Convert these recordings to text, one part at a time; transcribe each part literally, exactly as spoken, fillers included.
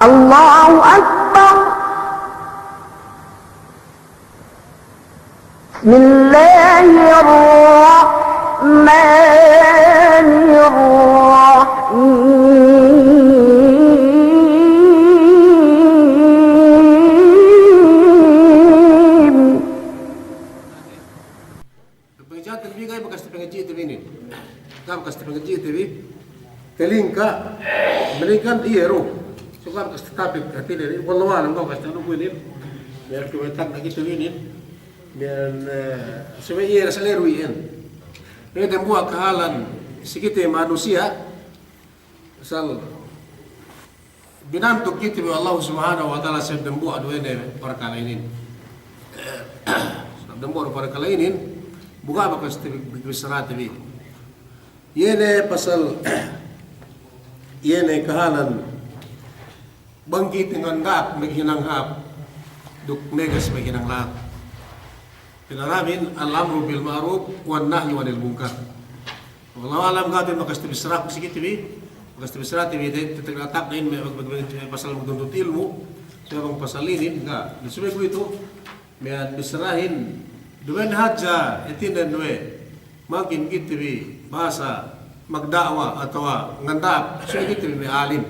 الله أكبر. بسم الله الرحمن الرحيم. Pangajiyante bi ga'i bakas te pangajiyante bi inin. Ga'i bakas te pangajiyante bi. Telingka', melingkan iye du. So ga'i bakas te tapit hātinen, wallahu a'lam, ga'i bakas te anu inin. Miya'an kuwe' tagna' kite bi inin. Miya'an, eh, subey iye asal iye du iyan. Iye dembuwa' kahalan si kite manusiya'. Asal binantug kite bi we' Allahu Subhanahu wa Ta'ala si dembuwa' du ine parkala' inin. Dembuwa' du parkala' inin, bu ga'i bakas te bi-, bissarate bi. Iye ne pasal, iye ne kahalan bang kite nganda'ak maghinang hāp, duk meges maghinang la'at. Pinaramin, al-amru bil ma'ruf wan nahyu anil munkar. Wallahu a'lam, ga'i bakas te bissaraku si kite bi, bakas te bissarate bi, te-, te-, te-, tagna' inin me', me', me', me', pasal magtuntut ilmu', subey bang pasal inin, ga'. Subey kuwe'itu, miya'an bissarahin, duma'in hadja, hātinen we', mangkin kite bi bahasa magda'wa atawa nganda'ak, subey kite bi me' alim.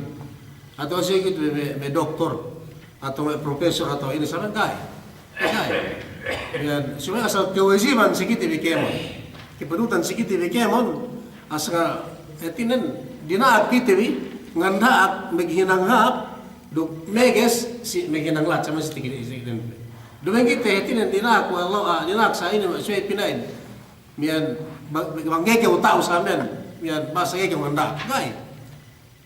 Atawa subey kite bi me', me' doktor. Atawa me' professor atawa ine sa miya'an ga'i. Ga'i. Miya'an, subey asal kewajiban si kite bi kēmon. Kepedutan si kite bi kēmon. Asal hātinen dina'ak kite bi, nganda'ak maghinang hāp, duk meges si maghinang la'at sa miya'an si kite bi. Duma'in kite hātinen dina'ak we' Allahu, ah, dina'ak sa inin, subey pina'in. Miya'an, ba-, bang ga'i kew ta'u sa miya'an, miya'an bahasa ga'i kew nganda'ak. Ga'i.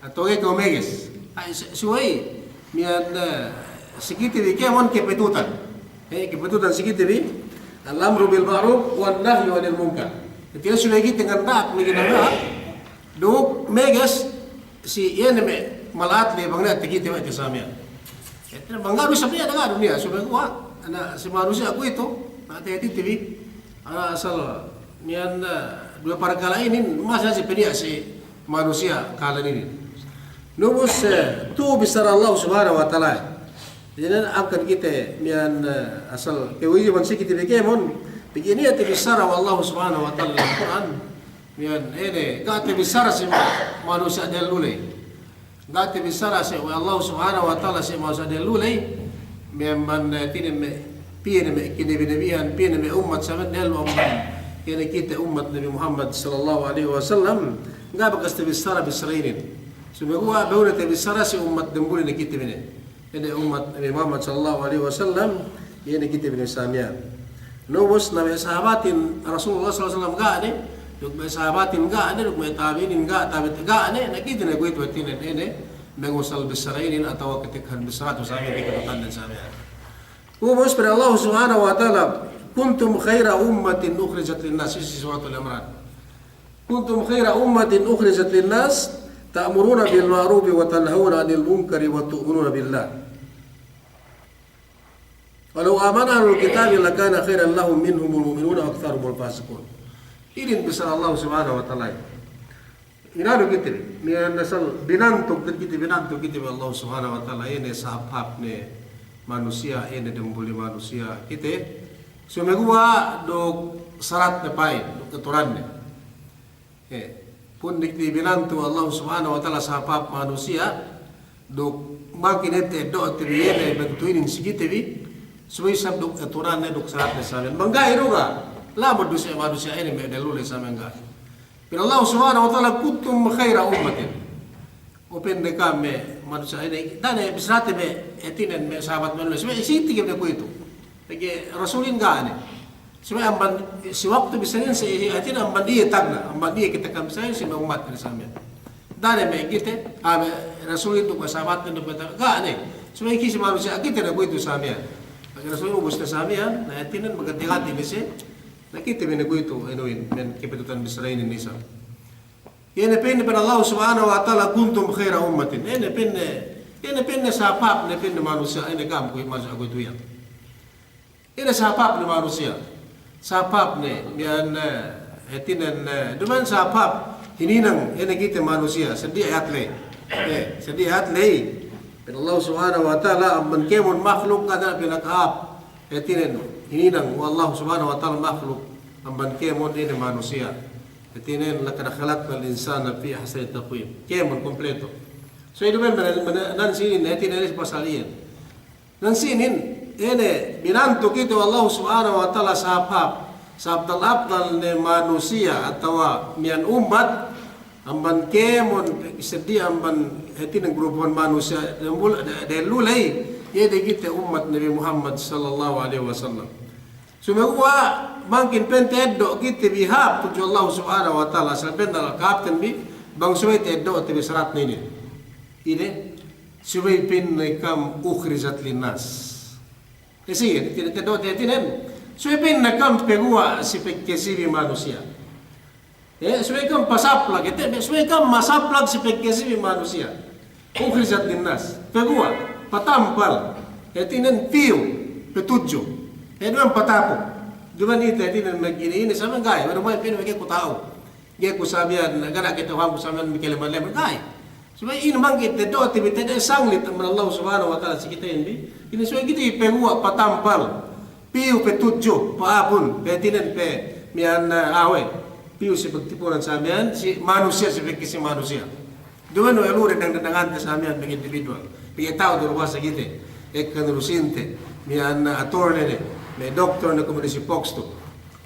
Atawa ga'i kew meges. Ay, su-, subey, miya'an, eh, si kite bi kēmon kepedutan. Eh, kepedutan si kite bi, al-amru bil ma'ruf wan nahyu anil munkar. Hātinen subey kite nganda'ak maghinang la'at, duk meges si iye ne me' mala'at le bang niya' takite we' te sa miya'an. Hātinen bang ga' du isab niya', ga' du niya', subey kuwe', ana' si manusiya' kuwe'itu, na te hātite bi, ah, asal miya'an, eh, duwe parkala' inin, masi si peniya' si manusiya' kahalan inin. Nubus, eh, tu'u bissara Allah Subhanahu wa Ta'ala. Jadi, angkan kite miya'an, eh, asal kewajiban si kite bi kēmon, pegge' niya' tabissara we' Allah Subhanahu wa Ta'ala diyalem Kur'an. Miya'an, ine, ga' tabissara si ma-, manusiya' dehellu ley. Ga' tabissara si we' Allah Subhanahu wa Ta'ala si manusiya' dehellu ley. Miya'an, eh, hātinen me', piye ne me' kinabi-nabihan, piye ne me' ummat sa miya'an dehellu amban ine kite ummat Nabi Muhammad sallallahu alaihi wasallam. Ga' bakas tabissara bissara inin. Sumeguwa' behu ne tabissara si ummat dembuli ne kite bi ne. Ine ummat Nabi Muhammad sallallahu alaihi wasallam, iye ne kite bi ne sa miya'an. Nubus na me' sahabatin Rasulullah sallallahu alaihi wasallam ga' ne, duk me' sahabatin ga' ne, duk me' tabi'inin ga', tabi' ga' ne, na kite ne kuwe'itu hātinen ine, mangusal bissara inin atawa katekkahan bissara tu sa miya'an, katekkahan sa miya'an. Ubus pa'in Allah Subhanahu wa Ta'ala, "Kuntum khaira ummatin ukhrijat lin-nas," si Suratul Imran. "Kuntum khaira ummatin ukhrijat lin-nas, ta'muruna bil ma'rufi wa tanhauna 'anil munkari wa tu'minuna billah. Wa law amana ahlul kitabi lakana khairan lahum minhumul mu'minuna wa aktharuhumul fasiqun." Inin bissara Allah Subhanahu wa Ta'ala. Inanu kite, miya'an asal binantug, kite binantug kite we' Allah Subhanahu wa Ta'ala, ine sahāp-hāp ne manusiya', ine dembuli manusiya' kite. Sumeguwa' duk saratne pa'in, duk aturanne. Eh, pun duk binantug Allah Subhanahu wa Ta'ala sahāp-hāp manusiya', duk mangkin ente eddo'te bi iye ne bantu inin si kite bi, subey isab duk aturanne duk saratne sa miya'an. Bang ga'i du ga', lamud du si manusiya' inin me' dehellu ley sa miya'an ga'i. Pa'in Allah Subhanahu wa Ta'ala, "Kuntum khaira ummatin." O pa'in ne ka'am me' manusiya' inin, da'a ne bissarate me' hātinen me' sahabat manusiya', subey si kite bi ne kuwe'itu. Pegge' Rasulin ga' ne. Subey amban, si waktu bissarahin si, hātinen amban iye tagna', amban iye kite ka'am bissarahin si me' ummatne sa miya'an. Da'a ne me' kite, ah, me' Rasulin duk me' sahabatne duk me' tagna', ga' ne. Subey kite si manusiya' kite ne kuwe'itu sa miya'an. Pegge' Rasulin ubus ne sa miya'an, na hātinen maganti-ganti ne siye, na kite bi ne kuwe'itu, inuhin, me' kepedutan bissara inin isab. Iye ne pa'in, pa'in Allah Subhanahu wa Ta'ala, "Kuntum khaira ummatin." Iye ne pa'in, iye ne pa'in sahāp-hāp ne pa'in manusiya', iye ne ka'am kuwe' manusiya' kuwe'itu iyan. Iye ne sahāp-hāp ne manusiya'. Sahāp-hāp ne, miya'an, eh, hātinen, eh, duma'in sahāp-hāp hininang, iye ne kite manusiya', seddi ayat ley. Eh, seddi ayat ley. Pa'in Allah Subhanahu wa Ta'ala, amban kēmon makhluk ga' niya' pinakahāp. Hātinen, hininang we' Allah Subhanahu wa Ta'ala makhluk amban kēmon inin manusiya'. Hātinen, laqad khalaqnal insana fi ahsani taqwim. Kēmon kompleto. So, iye du men, men, men, nan sinin, hātinen, inin pasal iyan. Nan sinin, ine, binantu kite we' Allah Subhanahu wa Ta'ala sahāp-hāp, sahāp afdal-afdal ne manusiya' atawa miya'an ummat, amban kēmon, seddi amban hātinen grupuhan manusiya' dehellu, dehellu ley, iye du kite ummat Nabi Muhammad sallallahu alaihi wasallam. Sumeguwa' mangkin pa'inte eddo' kite bi hāp tudju Allah Subhanahu wa Ta'ala, asal pa'inte kahāpten bi, bang subey ta'eddo'te bi saratne inin. Ine, subey pa'inne kam ukhrijat linnas. Isi, ine, ta'eddo'te hātinen. Subey pa'inne kam paguwa' si pagkasi bi manusiya'. Eh, subey kam pasaplag, eh, subey kam masaplag si pagkasi bi manusiya'. Ukhrijat linnas. Paguwa', patampal. Hātinen piyu, patudju. Eh, duma'in patapuk. Duma'in ite, hātinen mag-, ine, ine, samiyan ga'i, baru ma'in pinu, ga'i ku ta'u. Ga'i ku samiyan, ga' niya' kata'uhanku samiyan bi kaleman-leman, ga'i. Subey inin mangkin ta'eddo'te bi, ta'eddo' sanglit amban Allah Subhanahu wa Ta'ala si kite inin bi. Inin subey kite bi paguwa', patampal. Piyu, patudju, pa'apun, hātinen pe, miya'an, eh, awe'. Piyu si pagtipunan samiyan, si manusiya', si pagkasi manusiya'. Duma'in we' lu dendang-dendangante samiyan pag individual. Pegge' ta'u du du bahasa kite. Ekka nurusinte, miya'an attorney ne, me' doktor ne kuwe' me' disi Pokstu,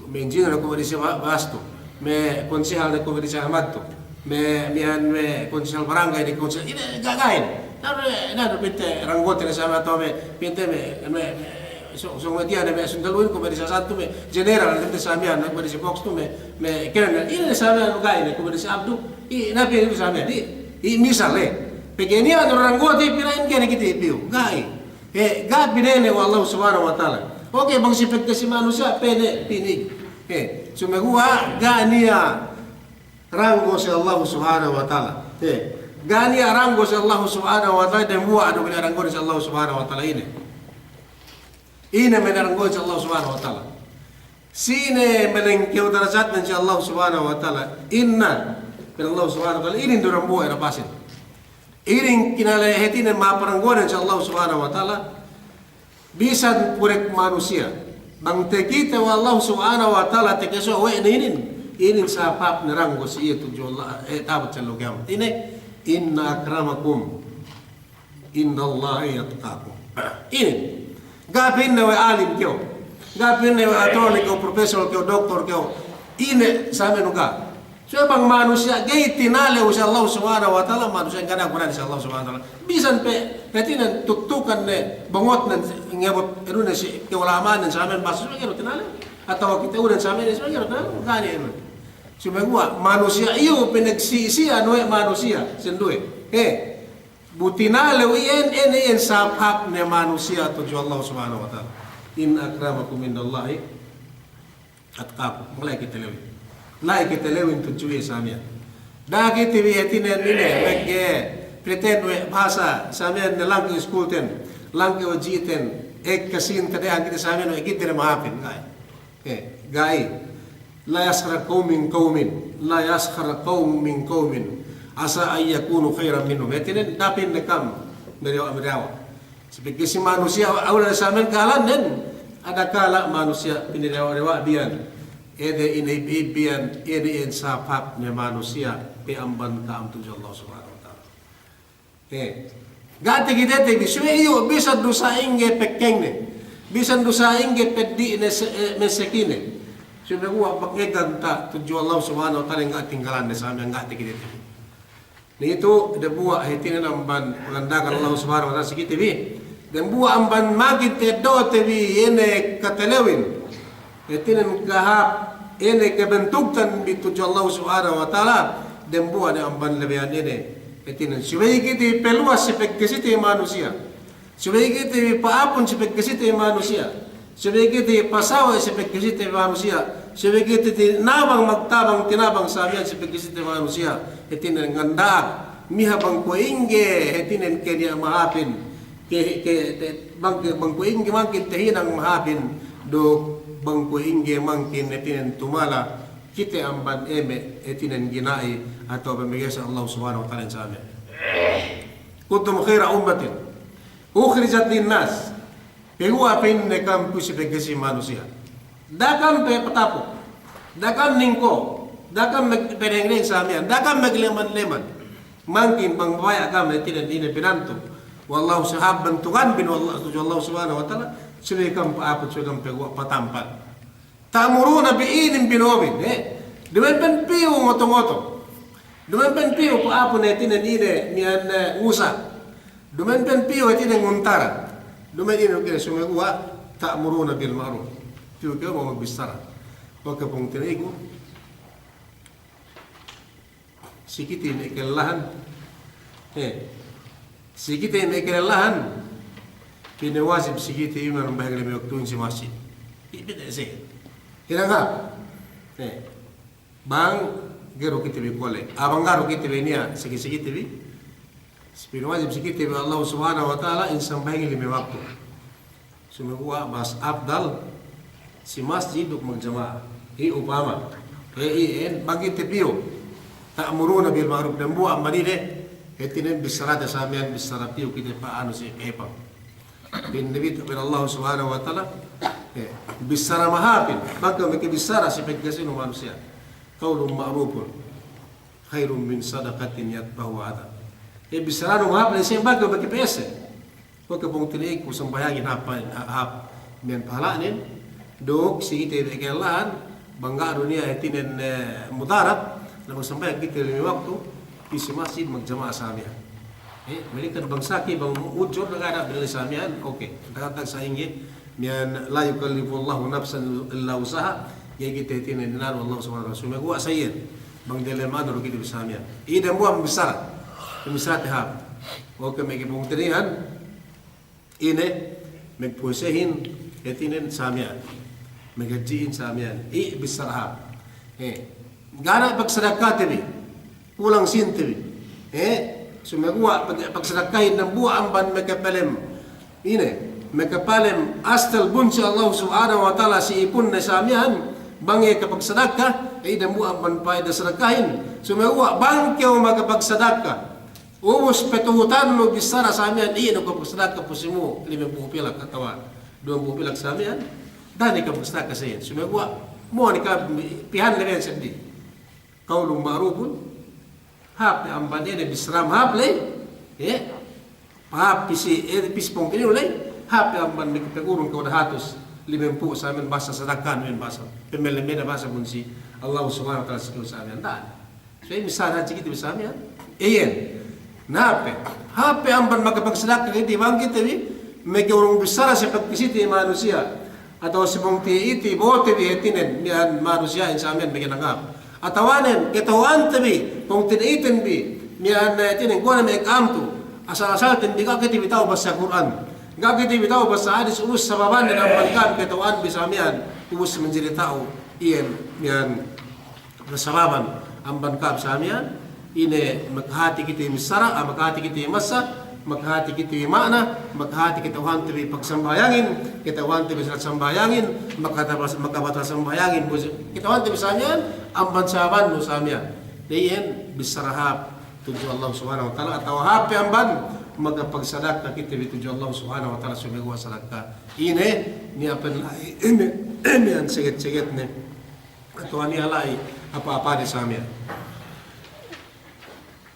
me' engineer ne kuwe' me' disi Ba-, Bastu, me' konsehal ne kuwe' me' disi Ahmadtu, me', miya'an me' konsehal barangay ne konsehal, ine ga', ga'i ne. Nanu, nanu pa'inte ranggote ne samiyan atawa me' pa'inte me', me', me' so, so me' diya' ne me' sundaluhin kuwe' me' disi Hasantu, me' general ne samiyan, kuwe' me' disi Pokstu, me', me' colonel, ine ne samiyan ga'i ne kuwe' me' disi Abdu, i, na pa'in du samiyan, i, i misal, eh. Pegge' niya' du ranggote, pina'in ga'i ne kite piyu, ga'i. Eh, ga' pinene we' Allah Subhanahu wa Ta'ala. Oke, bang si pagkasi manusiya', pene, pinig. Eh, sumeguwa' ga' niya' ranggo si Allah Subhanahu wa Ta'ala. Eh, ga' niya' ranggo si Allah Subhanahu wa Ta'ala, dembuwa' du niya' ranggo si Allah Subhanahu wa Ta'ala ine. Ine me' ranggo si Allah Subhanahu wa Ta'ala. Sine me' lengkew darajatnen si Allah Subhanahu wa Ta'ala. Inna, pa'in Allah Subhanahu wa Ta'ala, inin du dambuwa' ine pasin. Inin kinale hātinen maparanggonen si Allah Subhanahu wa Ta'ala, bisan purek manusiya'. Bang takite we' Allah Subhanahu wa Ta'ala, takasuwa' we' ne inin, inin sahāp-hāp ne ranggo si iye tudju Allah, eh, ta'abut si ellew kiyamat. Ine, inna akramakum indallahi atqakum. Inin. Ga' pa'inne we' alim kew. Ga' pa'inne we' attorney kew, professor kew, doktor kew. Ine, samiyan ga'. Subey bang manusiya' ga'i tinalew si Allah Subhanahu wa Ta'ala, manusiya' ga' niya' gunane si Allah Subhanahu wa Ta'ala. Bisan pe, hātinen tuttukan ne, bangutnen, ngebut, anu ne si, ka'ulama'anen samiyan, bang subey ga'i du tinalew. Atawa kata'unen samiyan, subey ga'i du tinalew, ga' niya' anu. Sumeguwa' manusiya' iyu pinagsisi'an we' manusiya' sinduwe. He. Bu tinalew iyan, ine iyan sahāp-hāp ne manusiya' tudju Allah Subhanahu wa Ta'ala. Inna akramakum indallahi atqakum. La'i kite lewin. La'i kite lewin tudju iye samiyan. Da'a kite bi hātinen ine, pegge' pretend we' bahasa, samiyan ne langkew iskulten, langkew ji'ten, ekka sīn kadehan kite samiyan we' kite ne mahāpin, ga'i. Eh, ga'i. La yaskhar qawmun min qawmin, la yaskhar qawmun min qawmin, asa an yakunu khayran minhum. Hātinen, da'a pa'inne kam, meriwa', meriwa'. Si pegge' si manusiya', awal ne samiyan kahālannen, adakala manusiya' piniriwa'-riwa' biyan, ede ine ibi-ibi biyan, ede iyan sahāp-hāp ne manusiya', pe amban ka'am tudju Allah Subhanahu wa Ta'ala. Eh. Ga' takitete bi, subey iyu, bisan du sa'ingge pekkengne, bisan du sa'ingge peddi'ne se-, eh, mesekine. Sumeguwa' pangeganta tudju Allah Subhanahu wa Ta'ala, ga' tinggalanne samiyan, ga' takitete bi. Nitu' dembuwa' hātinen amban panganda'akan Allah Subhanahu wa Ta'ala si kite bi. Dembuwa' amban mangkin ta'eddo'te bi ine katalewin. Hātinen kahāp ine kabantugtan bi tudju Allah Subhanahu wa Ta'ala. Dembuwa' ne amban labeyan ine. Hātinen subey kite paluwas si pagkasite manusiya'. Subey kite bi pa'apun si pagkasite manusiya'. Subey kite bi pasawe' si pagkasite manusiya'. Subey kite tinabang magtabang tinabang samiyan si pagkasite manusiya'. Hātinen nganda'ak. Miha bang kuwe' ingge, hātinen ke niya' mahāpin. Ke, ke, te, bang, bang kuwe' ingge mangkin tahinang mahāpin. Duk bang kuwe' ingge mangkin hātinen tumala. Kite amban eme', hātinen gina'i, atawa pamegesa Allah Subhanahu wa Ta'ala samiyan. Kuntum khaira ummatin. Ukhrijat linnas. Paguwa' pa'inne kam pu si pegge' si manusiya'. Da'a kam pe patapuk. Da'a kam ningko'. Da'a kam mag-, pedeng-deng sa miya'an. Da'a kam magleman-leman. Mangkin bang baya' kam hātinen ine pinantu'. Wallahu sahab bantugan bin wallahu, tudju Allah Subhanahu wa Ta'ala. Subey kam pa'aput, subey kam paguwa' patampal. Ta'muruna bi inin bi nobin, eh. Duma'in pen piyu ngoto-ngoto. Duma'in pen piyu pa'apun hātinen ine miya'an, eh, ngusa. Duma'in pen piyu hātinen nguntara. Duma'in ine kite sumeguwa' ta'muruna bil ma'ruf. Piyu kew magbissara. Oke, pungtina'iku. Si kite me' kalellahan. Eh. Si kite me' kalellahan. Pinawajib si kite iman bahang lime waktuhin si masjid. Iye pa'inte si. Hinang hāp. Eh. Bang ga'i du kite bi kole. Ah, bang ga'i du kite bi niya', si kite, si kite bi. Pinawajib si kite bi Allah Subhanahu wa Ta'ala in sambahayang lime waktu. Sumeguwa' mas afdal si masjid duk magjama'a. Iye upama. Iye, iye, en, bang kite piyu. Ta'muruna bil ma'ruf, dambuwa' amban ine. Hātinen bissarate sa miya'an, bissara piyu kite pa'anu si kepang. Pa'in Nabi, pa'in Allah Subhanahu wa Ta'ala, eh, bissara mahāpin. Bang kew makabissara si pegge' sinu manusiya'. Qawlun ma'rufun khairun min sadaqatin yatba'uha adha. Eh, bissaranu mahāp ley si bang kew makapa'ese. Oke, pungtina'iku, sambahayangin hāp, hāp miya'an pahala'nen, duk si kite me' kalellahan, bang ga'i du niya' hātinen, eh, mudarat, na magsambahayang kite lime waktu, pī si masjid magjama'a sa miya'an. Eh, malikan bang saki, bang ujur, na ga'i du bilay sa miya'an, oke. Dagdag sa'ingge, miya'an la yukallifullahu nafsan illa wus'aha, ga'i kite hātinen inanu Allah Subhanahu wa Ta'ala. Sumeguwa' sa iyan, bang diyalem anu du kite bi sa miya'an. Iye dambuwa' bissara, bissarate hāp. Oke, me' kepungtina'ihan, ine, magpuwasehin, hātinen sa miya'an. Maghadji'in sa miya'an. Iye bissara hāp. Eh, ga' ne pagsadakate bi. Kulang sīnte bi. Eh, sumeguwa' pag-, pagsadakahin dambuwa' amban makapalem. Ine, makapalem astel bunsi Allah Subhanahu wa Ta'ala si ipunne sa miya'an, bang iye kapagsadaka, eh, dambuwa' amban pa'ida sadakahin. Sumeguwa' bang kew makapagsadaka. Ubus patuhutannu bissara sa miya'an, iye ne kapagsadaka pu si mu, limempū' pilak atawa duwempū' pilak sa miya'an, da'a ne kapagsadaka sa iyan. Sumeguwa', mu ne ka pihan ne miya'an seddili. Qawlun ma'rufun, hāp ne amban ine bissara mahāp ley, eh, pahāp pī si, eh, pī si pungtina'ihin ley, hāp ne amban makapagurung kew dahatus, limempū' sa miya'an bahasa sadakahan miya'an bahasa, pamellem ne bahasa bunsi Allah Subhanahu wa Ta'ala si kew sa miya'an, da'a ne. So, iye, misal hadja kite bi sa miya'an. Iyan. Na pe. Hāp pe amban makapagsadaka kite, bang kite bi, magurung bissara si pagkasite manusiya'. Atawa si pungtina'ite bi, bo'ote bi hātinen, miya'an manusiya'in sa miya'an maginangap. Atawanen, kata'uhante bi, pungtina'iten bi, miya'an hātinen, kuwe' ne me' ka'am tu. Asal-asalten bi, ga' kite bi ta'u bahasa Kur'an. Ga' kite bi ta'u bahasa hadis, ubus sababannen amban ka'am kata'uhan bi sa miya'an, ubus manjari ta'u, iyan, miya'an. Sababan amban ka'am sa miya'an, ine makahati kite missara, ah, makahati kite masa, makahati kite ma'na, makahati kata'uhante bi pagsambahayangin, kata'uhante bi sarat sambahayangin, makata-, makabatal sambahayangin, bus-, kata'uhante bi sa miya'an, amban sababannu sa miya'an. Iyan bissara hāp tudju Allah Subhanahu wa Ta'ala, atawa hāp pe amban makapagsadaka kite bi tudju Allah Subhanahu wa Ta'ala, sumeguwa' sadaka. Ine, niya' pe la'i, ine, ine an seget-segetne. Atawa niya' la'i apa-apa de sa miya'an.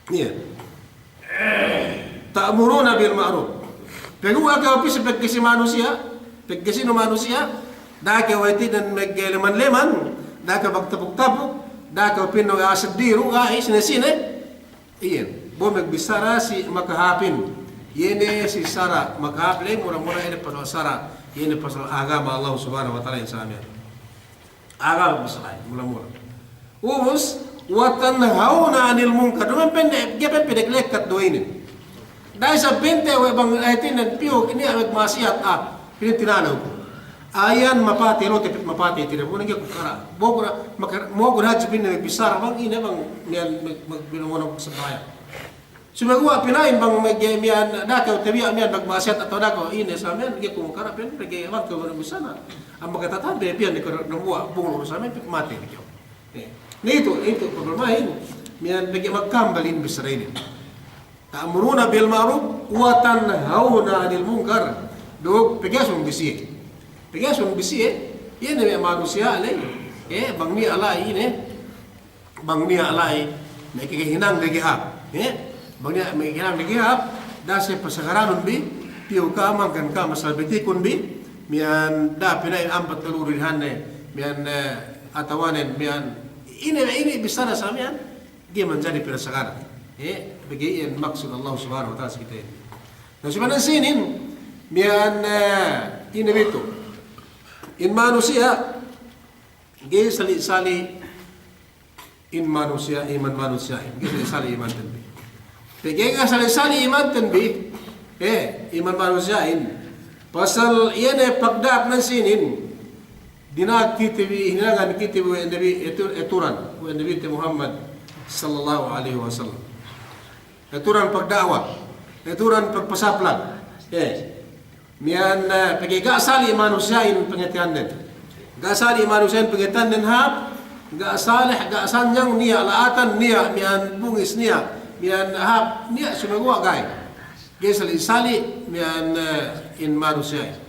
Iye. Ta'muruna bil ma'ruf. Paguwa' kew pī si pagkasi manusiya', pagkasinu manusiya', da'a kew hātinen magleman-leman, da'a kew magtapuk-tapuk, da'a kew pinu a'a seddi du, a'a sine-sine. Iyan, bo' magbissara si makahāpin. Iye ne si sara' makahāp ley, mura-mura ine pasal sara', iye ne pasal agama Allah Subhanahu wa Ta'ala in sa miya'an. Agama Muslim, mula-mula. Ubus, wa tanhawna 'anil munkar. Duma'in pende, ga'i pe pende lekkat duwe inin. Da'a isab pa'inte we' bang hātinen piyu, niya' we' ma'asiyat, ah, pa'inte tinanaw ku. Ayan mapatey, lote pit mapatey, tine, bu ne ga'i ku kara'. Mogu na, maka-, mogu na hadja pa'inne bissara bang, ine bang, niya' mag-, mag-, binomono sambahayang. Sumeguwa' pina'in bang mege miya'an da'a kew tabiya' miya'an magma'asiyat atawa da'a kew ine sa miya'an, ga'i ku mukara' pa'in, pegge' bang kew bissara. Amma katatambe piyan ne kew dambuwa' bungul sa miya'an, matey ne kew. Eh, ne itu, itu problemahin, miya'an pegge' magkambal in bissara inin. Ta'muruna bil ma'ruf wa tanhawna 'anil munkar. Duk peggesun bi siye. Peggesun bi siye. Iye ne me' manusiya' ley. Eh, bang niya' la'i ine. Bang niya' la'i me' kakahinang dege hāp. Eh, bang niya' me' kakahinang dege hāp. Da'a siye pasagaranun bi. Piyu ka mangkan ka masal betikun bi. Miya'an da'a pina'in ampat tellu ridhanne. Miya'an, eh, atawanen miya'an. Ine, ine bissara sa miya'an. Ga'i manjari pinasagaran. Eh, pegge' iyan maksud Allah Subhanahu wa Ta'ala si kite. Na, subey ne sinin, miya'an, eh, ine bi tu. In manusiya', ga'i sali'-sali' in manusiya', iman manusiya'in. Ga'i sali'-sali' imanten bi. Pegge' ga'i sali'-sali' imanten bi. Eh, iman manusiya'in. Pasal iye ne pagda'ak ne sinin. Dina'ak kite bi, hinangan kite bi we' Nabi, etu-, eturan, we' Nabi te Muhammad sallallahu alaihi wasallam. Eturan pagda'wa, eturan pagpasaplag. Eh, miya'an, eh, pegge' ga' sali' manusiya'in pangateyannen. Ga' sali' manusiya'in pangateyannen hāp, ga' saleh, ga' sanyang, niya' la'atan, niya' miya'an bungis, niya' miya'an hāp, niya' sumeguwa' ga'i. Ga'i sali'-sali' miya'an, eh, in manusiya'in.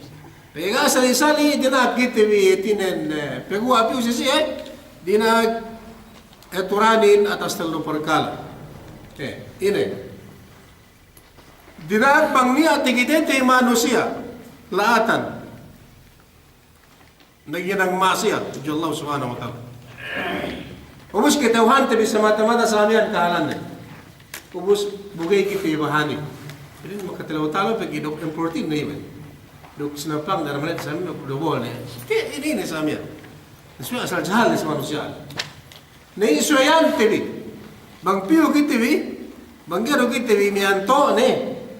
Pegge' ga' sali'-sali' dina'ak kite bi hātinen, eh, paguwa' piyu si siye, dina'ak eturanin atas tellu parkala'. Eh, ine. Dina'ak bang niya' takitete manusiya', la'atan. Naghinang ma'asiyat tudju Allah Subhanahu wa Ta'ala. Ubus kata'uhante bi sa mata-mata sa miya'an kahālanne. Ubus bu ga'i kite bahani. Jadi makatalew-talew pegge' duk important ne iyan. Duk sinapang dara malet sa miya'an duk dobol ne. Ke ini ne sa miya'an. Subey asal jahil ne sa manusiya'. Na, isuweyante bi. Bang piyu kite bi, bang ga'i du kite bi miya'an to' ne.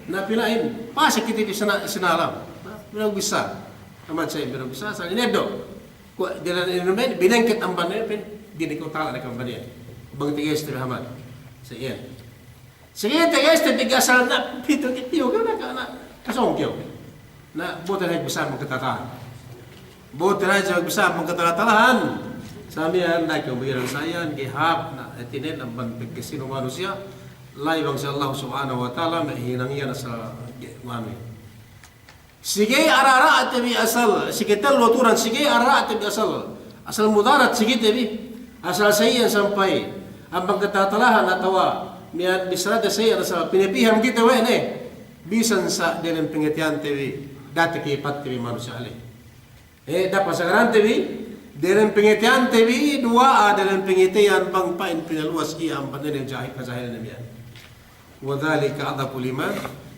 Na, pina'in, pasa kite bi sina-, sinalam. Na, pina'in bisa. Amat sa pina'in bisa, asal ine du. Kuwe' jalan ine du me' binengket amban ne, pin, gini ko tala ne kamban iye. Bang teges te bi amat. Sa iyan. Sige, teges te bi asal na pitu kite bi, kana, kana kasong kew. Na, bu te ne bisa magkatatahan. Bu te ne bisa magkatatahan. Sa miya'an, na, kew bilang sa iyan, ga'i hāp, na, hātinen amban pagkasinu manusiya', la'i bang si Allah Subhanahu wa Ta'ala, me' hinang iyan asal, ga'i, mami. Sige arara'te bi asal, sige tellu aturan, sige arara'te bi asal. Asal mudarat sige te bi. Asal sa iyan sampay. Amban katatalahan atawa miya'an bissarate sa iyan asal pinapaham kite we' ne. Bisan sa diyalem pangateyante bi, date ke patte bi manusiya' le. Eh, da'a pasagarante bi, diyalem pangateyante bi, duwa'a diyalem pangateyan bang pa'in pinaluwas iye amban ine jahi-, kajahilanne miya'an. Wa dhalika ad'aful iman,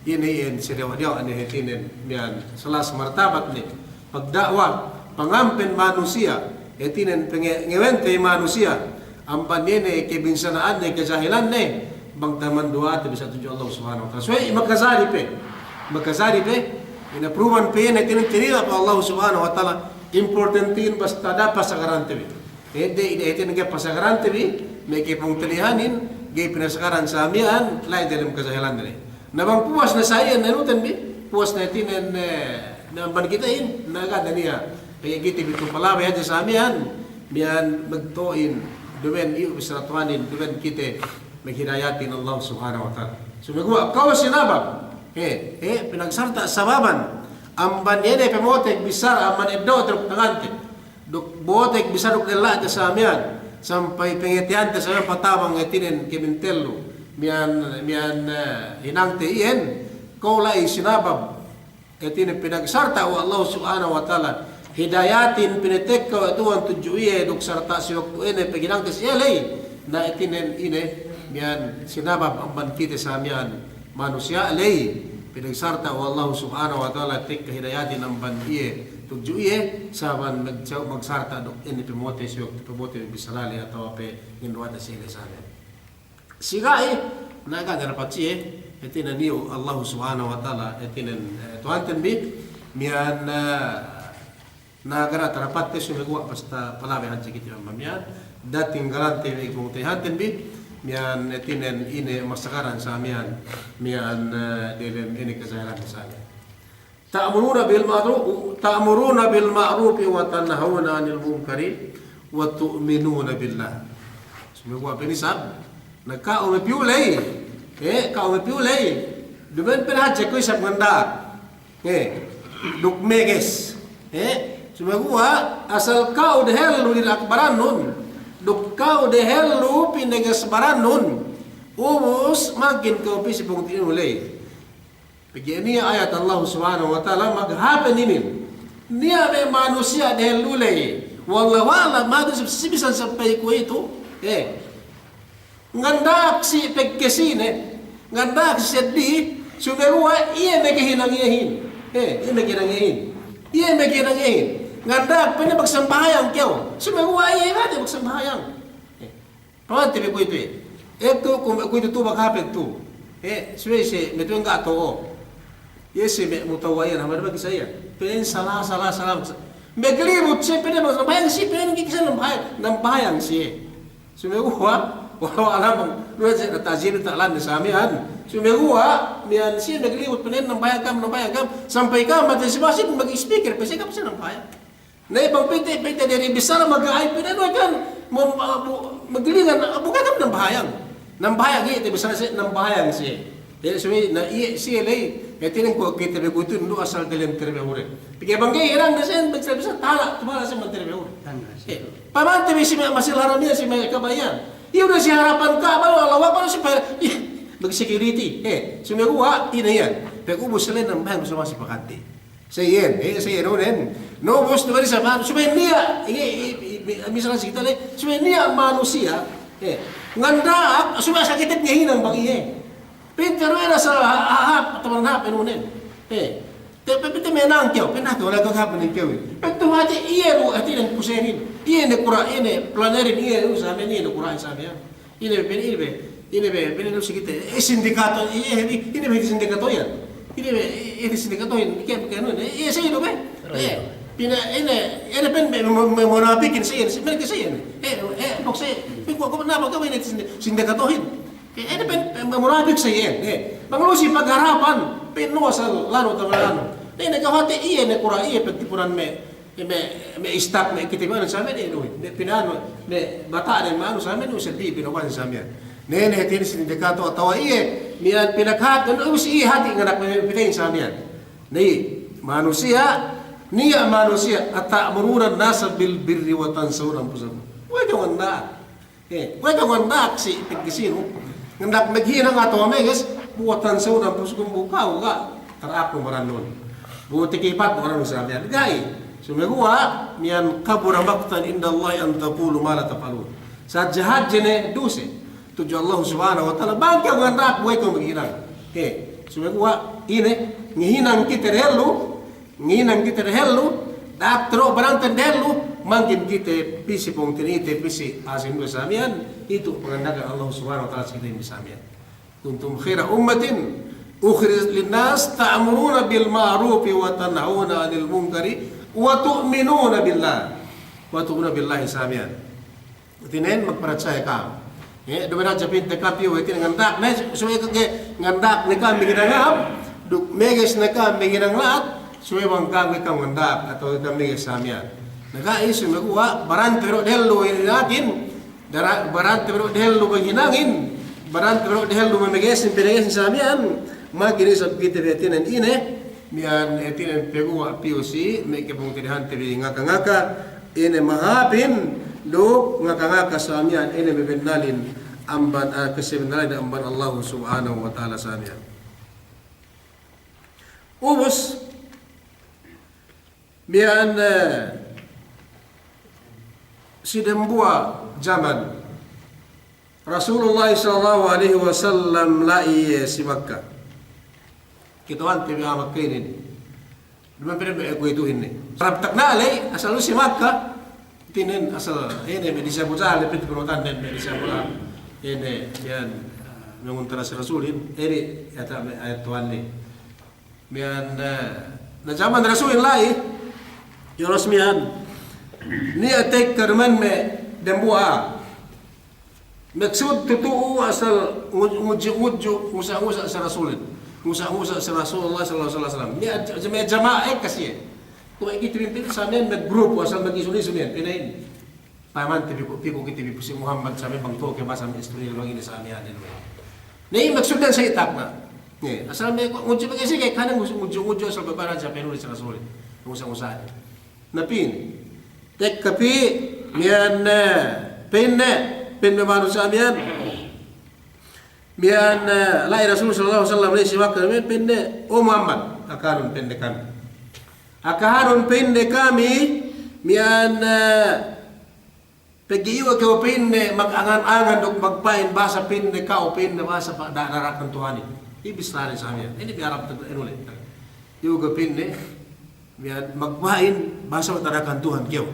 ine iyan sadewa'-dewa' ne hātinen miya'an salas martabat ne. Pagda'wa, pangampen manusiya', hātinen pange-, ngewente manusiya', amban ine kebinsana'anne, kajahilanne, bang taman duwa'ate bi sa tudju Allah Subhanahu wa Ta'ala. Subey makajari pe, makajari pe, ine pruban pe ine hātinen tinila' pe Allah Subhanahu wa Ta'ala, importantin basta da'a pasagarante bi. Ede, ede, ede, ga'i pasagarante bi, me' kapungtina'ihanin, ga'i pinasagaran sa miya'an, la'i diyalem kajahilanne. Na bang puwas ne sa iyan ne nuten bi, puwas ne hātinen, eh, na amban kitehin, na ga' ne niya'. Pegge' kite bi tu palabey hadja sa miya'an, miya'an magto'in, duma'in iyu' bissara Tuhanin, duma'in kite maghidayatin Allah Subhanahu wa Ta'ala. Sumeguwa' kew sinabab, he, he, pinagsarta' sababan, amban iye ne pamotek bissara, amban eddo'te duk tangante. Duk botek bissara duk della'te sa miya'an, sampay pangateyante sa miya'an patabang hātinen kebintellu, miya'an, miya'an, eh, hinangte iyan, kew la'i sinabab, hātinen pinagsarta' we' Allah Subhanahu wa Ta'ala, hidayatin pinatekka we' Tuhan tudju iye, duk sarta' si waktu ine paghinangte si iye ley, na hātinen ine, miya'an sinabab amban kite sa miya'an, manusiya' ley, pinagsarta' we' Allahu Subhanahu wa Ta'ala tekka hidayatin amban iye, tudju iye, saban mag-, magsarta' duk ine pamote si waktu pamote bissara le atawa pe nginduwate si iye le sa miya'an. Siga'i, na ga' ne dapat si iye, hātinen iyu' Allahu Subhanahu wa Ta'ala, hātinen, eh, Tuhanten bi, miya'an, eh, Na ga' ne tarapatte sumeguwa' basta palabey hadja kite amban miya'an, da'a tinggalante bi pungtina'ihanten bi, miya'an hātinen ine masagaran sa miya'an, miya'an, eh, diyalem ine kajahilan sa miya'an. Ta'muruna bil ma'ru-, ta'muruna bil ma'rufi wa tanhawna 'anil munkari wa tu'minuna billah. Sumeguwa' pe isab, na ka'u me' piyu ley, Eh, ka'u me' piyu ley. Duma'in pe hadja kuwe' isab nganda'ak. Eh, duk meges. Eh, sumeguwa' asal ka'u dehellu dina'ak barannun, duk ka'u dehellu pineges barannun, ubus mangkin ka'u pī si pungtina'inu ley. Pegge' niya' ayat Allah Subhanahu wa Ta'ala maghāpen inin. Niya' me' manusiya' dehellu ley. Wallahu a'lam, madu si bisan sampay kuwe'itu. Eh. Nganda'ak si pegkesine, nganda'ak si seddili, sumeguwa' iye me' kehinang iyehin. Eh, iye me' kehinang iyehin. Iye me' kehinang iyehin. Nganda'ak pene magsambahayang kew. Sumeguwa' iye hāti magsambahayang. Eh, pamante bi kuwe'itu iye. Eh, tu, ku, kuwe'itu tu maghāpen tu. Eh, subey si, me' tu ga' to'o. Iye si me' mutawwa iyan, hāp magi sa iyan. Pene sala, sala, sala. Maglibut siye, pene magsambahayang siye, pene ga'i kisa nambahayang, nambahayang siye. Sumeguwa', wallahu a'lam, duwe siye ta'zir ta'lan ne sa miya'an. Sumeguwa', miya'an siye maglibut pene nambahayang kam, nambahayang kam, sampay kam, mate si masjid, mag-speaker, pe siye kam siye nambahayang. Ne bang pete, pete diyalem bissara maga'ay, pene duwe kan, mem-, bu-, maglingan, bu ga' kam nambahayang. Nambahayang iye, te bissara siye, nambahayang siye. Eh, subey, na iye siye ley, eh, hātinen kuwe' kite bi kuwe'itu du asal dalem terbehuren. Pegge' bang ga'i hinang ne siye, bissā-bissā tala', tumala' siye man terbehuren. Tala' siye. Eh, pamante bi si me' Masjidil Haram iyan, si me' Ka'ba iyan. Iye du si harapan Ka'ba, Allahu Akbar, si pe, ih, bagi security. Eh, sumeguwa' ine iyan. Pegge' ubus ley nambahayang, ubus masi pakante. Sa iyan, eh, sa iyan, unen. Na ubus, duma'in isab, subey niya', iye, i, i, i, misalnya si kite ley, subey niya' manusiya', eh, nganda'ak, subey asal kite ngahinang bang iye. Pinte du iye asal ha-, ha-, hāp, atawa hāp, anu nen. Eh, te, pe, pinte me' nang kew, pinte kew, lagu hāp nen kew. Pinte hāti iye du, hāti nen kusenin. Iye ne kura', iye ne planerin, iye du sa miya'an, iye ne kura' sa miya'an. Ine be, ine be, ine be, ine du si kite, eh, sindikato, eh, eh, ine be sindikato iyan. Ine be, eh, eh, sindikato iyan, ke, ke, anu, eh, eh, sa iye du be. Eh, pina, ine, ine pe me', me', me', munapikin sa iyan, si, me' ke sa iyan. Eh, eh, bok sa iyan. Pe kuwe', kuwe' napa kami ine sindi-, sindikatohin. Eh, ine pe, eh, munapik sa iyan. Eh, bang lu si pagharapan, pe nu asal lanu tawa lanu. Ine kahāti iye ne kura' iye pagtipunan me'. Me', me' istak me' kite bi anu sa miya'an, inu, me' pina'anu, me' bata'nen ma'anu sa miya'an, inu, seddi pinawan sa miya'an. Ne, ne, hātinen sindikato atawa iye, miya'an pinakahāp, inu, ubus iye hāti nganda'ak me' pitehin sa miya'an. Ne, manusiya', niya' manusiya', "Ata'muruna an-nasa bil birri wa tansawna anfusakum." Kuwe' kew nganda'ak. Eh, kuwe' kew nganda'ak si pagkesinu, nganda'ak maghinang atawa meges, wa tansawna anfusakum, bu kew ga' tara'aknu barannun. Bu takipatnu barannun sa miya'an. Ga'i. Sumeguwa' miya'an, "Kabura maqtan indallahi an taqulu ma la taf'alun." Sadja hadje ne duse tudju Allah Subhanahu wa Ta'ala, bang kew nganda'ak bu kew maghinang. Eh, sumeguwa' ine, ngahinang kite dehellu, ngahinang kite dehellu, da'ak teru' baranten dehellu, mangkin kite pī si pungtina'ite, pī si asin du sa miya'an, itu panganda'akan Allah Subhanahu wa Ta'ala si kite bi sa miya'an. "Kuntum khaira ummatin ukhrijat lin-nas ta'muruna bil ma'rufi wa tanhauna 'anil munkari wa tu'minuna billah." Wa tu'minuna billahi sa miya'an. Hātinen magparatsaya ka'am. Eh, duma'in hadja pinte ka'am piyu, hātinen nganda'ak ne, subey ke, nganda'ak ne ka'am maghinang hāp, duk meges ne ka'am maghinang la'at, subey bang ka'am ga'i ka'am nganda'ak, atawa ga'i ka'am meges sa miya'an. Na ga'i, sumeguwa' barante du dehellu hinangin, dara-, barante du dehellu maghinangin, barante du dehellu mamegesin, pinegesin sa miya'an, mangkin isab kite bi hātinen ine, miya'an hātinen paguwa' piyu si me' kapungtina'ihante bi ngaka-ngaka, ine mahāpin duk ngaka-ngaka sa miya'an, ine mabennalin amban, ah, kasabennalin amban Allah Subhanahu wa Ta'ala sa miya'an. Ubus, miya'an, eh, si dembuwa' jaman Rasulullah sallallahu alaihi wasallam la'i iye si Makka. Kata'uhante bi a'a Makka inin. Duma'in pe ne me' kuwe'itu inin. Sarap takna' ley, asal lu si Makka. Hātinen asal, ine, me' disi Abu Jahal, pit pirutan ne me' disi Abu Lahab. Ine, iyan, ah, manguntara si Rasulin, ine, iyata' me' ayat Tuhan ne. Miya'an, eh, na jaman Rasulin la'i, iye Rasul miya'an, niya' tekka duma'in me' dembuwa'. Maksud tu'u asal ngu-, ngudju'-ngudju', ngusa'-ngusa' si Rasulin. Ngusa'-ngusa' si Rasulullah sallallahu alaihi wasallam. Niya' ja-, me' jama'a ekka siye. Kuwe' kite bi pī sa miya'an me' grupu asal mag-isu-isu miya'an, pina'in. Payamante bi ku, pī ku kite bi pu si Muhammad sa miya'an bang tu'u ke bahasa me' istorya bang ine sa miya'an ine. Ne, maksudnen sa itak na. Ne, asal me' ngudju pegge' si ke, kane ngudju, ngudju asal babaran sa penuli sa kasuli. Usa-usa. Na pin. Tekka pi, miyan, eh, pa'inne, pa'inne manusiya' miyan. Miyan, eh, la'i Rasul sallallahu alaihi wasallam la'i si Makkah miyan, pa'inne, "O Muhammad, akahanun," pa'inne, "kami. Akahanun," pa'inne, "kami, miyan, eh, pegge' iyu' kew," pa'inne, "magangan-angan duk magpa'in bahasa," pa'inne, "ka'u," pa'inne, "bahasa pa-, da-, darakan Tuhanin." Iye bissānen sa miyan. Ine bi Arab tu, anu le. "Iyu' kew," pa'inne, "miyan magpa'in bahasa darakan Tuhan kew.